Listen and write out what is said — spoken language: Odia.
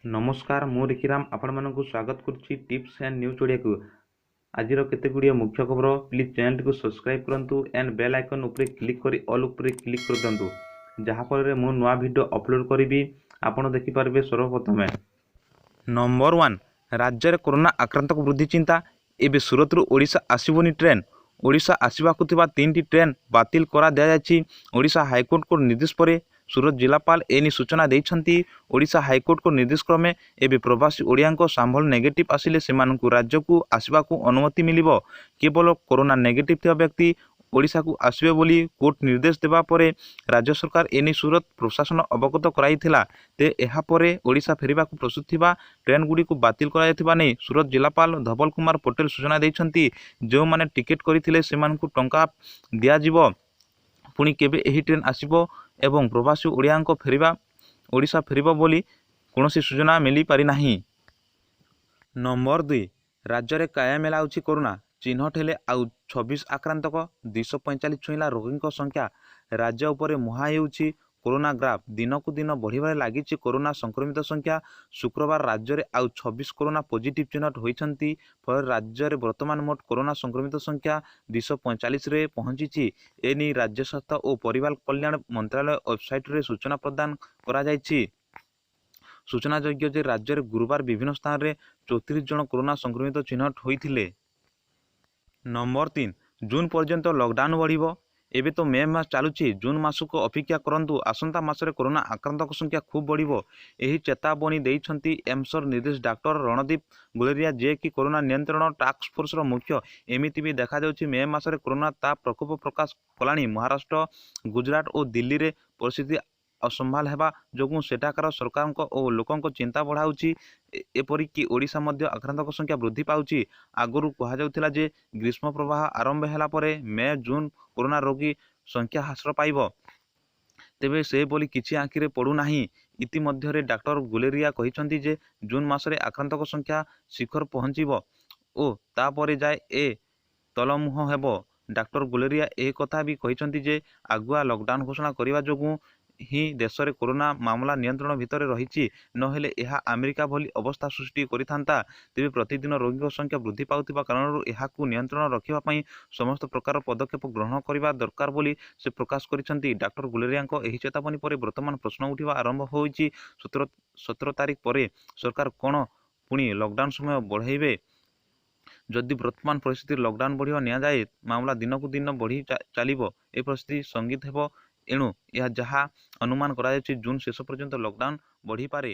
ନମସ୍କାର, ମୁଁ ରିକିରାମ ଆପଣମାନଙ୍କୁ ସ୍ୱାଗତ କରୁଛି ଟିପ୍ସ ଆଣ୍ଡ ନ୍ୟୁଜ୍ ଓଡ଼ିଆକୁ। ଆଜିର କେତେ ଗୁଡ଼ିଏ ମୁଖ୍ୟ ଖବର। ପ୍ଲିଜ୍ ଚ୍ୟାନେଲଟିକୁ ସବସ୍କ୍ରାଇବ୍ କରନ୍ତୁ ଆଣ୍ଡ ବେଲ୍ ଆଇକନ୍ ଉପରେ କ୍ଲିକ୍ କରି ଅଲ୍ ଉପରେ କ୍ଲିକ୍ କରିଦିଅନ୍ତୁ, ଯାହାଫଳରେ ମୁଁ ନୂଆ ଭିଡ଼ିଓ ଅପଲୋଡ଼ କରିବି ଆପଣ ଦେଖିପାରିବେ ସର୍ବପ୍ରଥମେ। ନମ୍ବର 1, ରାଜ୍ୟରେ କରୋନା ଆକ୍ରାନ୍ତଙ୍କ ବୃଦ୍ଧି ଚିନ୍ତା। ଏବେ ସୁରତରୁ ଓଡ଼ିଶା ଆସିବନି ଟ୍ରେନ୍। ଓଡ଼ିଶା ଆସିବାକୁ ଥିବା 3ଟି ଟ୍ରେନ୍ ବାତିଲ କରିଦିଆଯାଇଛି। ଓଡ଼ିଶା ହାଇକୋର୍ଟଙ୍କ ନିର୍ଦ୍ଦେଶ ପରେ ସୁରତ ଜିଲ୍ଲାପାଳ ଏନେଇ ସୂଚନା ଦେଇଛନ୍ତି। ଓଡ଼ିଶା ହାଇକୋର୍ଟଙ୍କ ନିର୍ଦ୍ଦେଶ କ୍ରମେ ଏବେ ପ୍ରବାସୀ ଓଡ଼ିଆଙ୍କ ସାମ୍ପଲ ନେଗେଟିଭ୍ ଆସିଲେ ସେମାନଙ୍କୁ ରାଜ୍ୟକୁ ଆସିବାକୁ ଅନୁମତି ମିଳିବ। କେବଳ କରୋନା ନେଗେଟିଭ୍ ଥିବା ବ୍ୟକ୍ତି ଓଡ଼ିଶାକୁ ଆସିବେ ବୋଲି କୋର୍ଟ ନିର୍ଦ୍ଦେଶ ଦେବା ପରେ ରାଜ୍ୟ ସରକାର ଏନେଇ ସୁରତ ପ୍ରଶାସନ ଅବଗତ କରାଇଥିଲା। ତେବେ ଏହାପରେ ଓଡ଼ିଶା ଫେରିବାକୁ ପ୍ରସ୍ତୁତ ଥିବା ଟ୍ରେନ୍ଗୁଡ଼ିକୁ ବାତିଲ କରାଯାଇଥିବା ନେଇ ସୁରତ ଜିଲ୍ଲାପାଳ ଧବଲ କୁମାର ପଟେଲ ସୂଚନା ଦେଇଛନ୍ତି। ଯେଉଁମାନେ ଟିକେଟ୍ କରିଥିଲେ ସେମାନଙ୍କୁ ଟଙ୍କା ଦିଆଯିବ। ପୁଣି କେବେ ଏହି ଟ୍ରେନ୍ ଆସିବ ଏବଂ ପ୍ରବାସୀ ଓଡ଼ିଆଙ୍କ ଫେରିବା ଓଡ଼ିଶା ଫେରିବ ବୋଲି କୌଣସି ସୂଚନା ମିଳିପାରିନାହିଁ। ନମ୍ବର 2, ରାଜ୍ୟରେ କାୟା ମେଲାଉଛି କରୋନା। ଚିହ୍ନଟ ହେଲେ ଆଉ 26 ଆକ୍ରାନ୍ତଙ୍କ, 245 ଛୁଇଁଲା ରୋଗୀଙ୍କ ସଂଖ୍ୟା। ରାଜ୍ୟ ଉପରେ ମୁହାଁ ହେଉଛି କରୋନା ଗ୍ରାଫ୍। ଦିନକୁ ଦିନ ବଢ଼ିବାରେ ଲାଗିଛି କରୋନା ସଂକ୍ରମିତ ସଂଖ୍ୟା। ଶୁକ୍ରବାର ରାଜ୍ୟରେ ଆଉ 26 କରୋନା ପଜିଟିଭ୍ ଚିହ୍ନଟ ହୋଇଛନ୍ତି। ଫଳରେ ରାଜ୍ୟରେ ବର୍ତ୍ତମାନ ମୋଟ କରୋନା ସଂକ୍ରମିତ ସଂଖ୍ୟା 245ରେ ପହଞ୍ଚିଛି। ଏନେଇ ରାଜ୍ୟ ସ୍ୱାସ୍ଥ୍ୟ ଓ ପରିବାର କଲ୍ୟାଣ ମନ୍ତ୍ରାଳୟ ୱେବସାଇଟ୍ରେ ସୂଚନା ପ୍ରଦାନ କରାଯାଇଛି। ସୂଚନାଯୋଗ୍ୟ ଯେ ରାଜ୍ୟରେ ଗୁରୁବାର ବିଭିନ୍ନ ସ୍ଥାନରେ 34 ଜଣ କରୋନା ସଂକ୍ରମିତ ଚିହ୍ନଟ ହୋଇଥିଲେ। ନମ୍ବର 3, ଜୁନ୍ ପର୍ଯ୍ୟନ୍ତ ଲକଡାଉନ୍ ବଢ଼ିବ। ଏବେ ତ ମେ ମାସ ଚାଲୁଛି, ଜୁନ୍ ମାସକୁ ଅପେକ୍ଷା କରନ୍ତୁ, ଆସନ୍ତା ମାସରେ କରୋନା ଆକ୍ରାନ୍ତଙ୍କ ସଂଖ୍ୟା ଖୁବ୍ ବଢ଼ିବ। ଏହି ଚେତାବନୀ ଦେଇଛନ୍ତି ଏମ୍ସର ନିର୍ଦ୍ଦେଶକ ଡାକ୍ତର ରଣଦୀପ ଗୁଲେରିଆ, ଯିଏକି କରୋନା ନିୟନ୍ତ୍ରଣ ଟାସ୍କଫୋର୍ସର ମୁଖ୍ୟ। ଏମିତି ବି ଦେଖାଯାଉଛି ମେ ମାସରେ କରୋନା ତା ପ୍ରକୋପ ପ୍ରକାଶ କଲାଣି। ମହାରାଷ୍ଟ୍ର, ଗୁଜରାଟ ଓ ଦିଲ୍ଲୀରେ ପରିସ୍ଥିତି ଅସମ୍ଭାଳ ହେବା ଯୋଗୁଁ ସେଠାକାର ସରକାରଙ୍କ ଓ ଲୋକଙ୍କ ଚିନ୍ତା ବଢ଼ାଉଛି। ଏପରିକି ଓଡ଼ିଶା ମଧ୍ୟ ଆକ୍ରାନ୍ତଙ୍କ ସଂଖ୍ୟା ବୃଦ୍ଧି ପାଉଛି। ଆଗରୁ କୁହାଯାଉଥିଲା ଯେ ଗ୍ରୀଷ୍ମ ପ୍ରବାହ ଆରମ୍ଭ ହେଲା ପରେ ମେ ଜୁନ୍ କରୋନା ରୋଗୀ ସଂଖ୍ୟା ହ୍ରାସ ପାଇବ। ତେବେ ସେଭଳି କିଛି ଆଖିରେ ପଡ଼ୁନାହିଁ। ଇତିମଧ୍ୟରେ ଡାକ୍ତର ଗୁଲେରିଆ କହିଛନ୍ତି ଯେ ଜୁନ୍ ମାସରେ ଆକ୍ରାନ୍ତଙ୍କ ସଂଖ୍ୟା ଶିଖର ପହଞ୍ଚିବ ଓ ତାପରେ ଯାଇ ଏ ତଳମୁହାଁ ହେବ। ଡାକ୍ତର ଗୁଲେରିଆ ଏହି କଥା ବି କହିଛନ୍ତି ଯେ ଆଗୁଆ ଲକଡାଉନ୍ ଘୋଷଣା କରିବା ଯୋଗୁଁ ହିଁ ଦେଶରେ କରୋନା ମାମଲା ନିୟନ୍ତ୍ରଣ ଭିତରେ ରହିଛି, ନହେଲେ ଏହା ଆମେରିକା ଭଳି ଅବସ୍ଥା ସୃଷ୍ଟି କରିଥାନ୍ତା। ତେବେ ପ୍ରତିଦିନ ରୋଗୀଙ୍କ ସଂଖ୍ୟା ବୃଦ୍ଧି ପାଉଥିବା କାରଣରୁ ଏହାକୁ ନିୟନ୍ତ୍ରଣ ରଖିବା ପାଇଁ ସମସ୍ତ ପ୍ରକାର ପଦକ୍ଷେପ ଗ୍ରହଣ କରିବା ଦରକାର ବୋଲି ସେ ପ୍ରକାଶ କରିଛନ୍ତି। ଡାକ୍ତର ଗୁଲେରିଆଙ୍କ ଏହି ଚେତାବନୀ ପରେ ବର୍ତ୍ତମାନ ପ୍ରଶ୍ନ ଉଠିବା ଆରମ୍ଭ ହୋଇଛି, 17 ତାରିଖ ପରେ ସରକାର କ'ଣ ପୁଣି ଲକଡାଉନ୍ ସମୟ ବଢ଼ାଇବେ? ଯଦି ବର୍ତ୍ତମାନ ପରିସ୍ଥିତିରେ ଲକଡାଉନ୍ ବଢ଼ାଇ ନିଆଯାଏ, ମାମଲା ଦିନକୁ ଦିନ ବଢ଼ି ଚାଲିବ। ଏ ପରିସ୍ଥିତି ସଙ୍ଗୀନ ହେବ। ଏଣୁ ଏହା ଯାହା ଅନୁମାନ କରାଯାଉଛି, ଜୁନ୍ ଶେଷ ପର୍ଯ୍ୟନ୍ତ ଲକଡାଉନ୍ ବଢ଼ିପାରେ।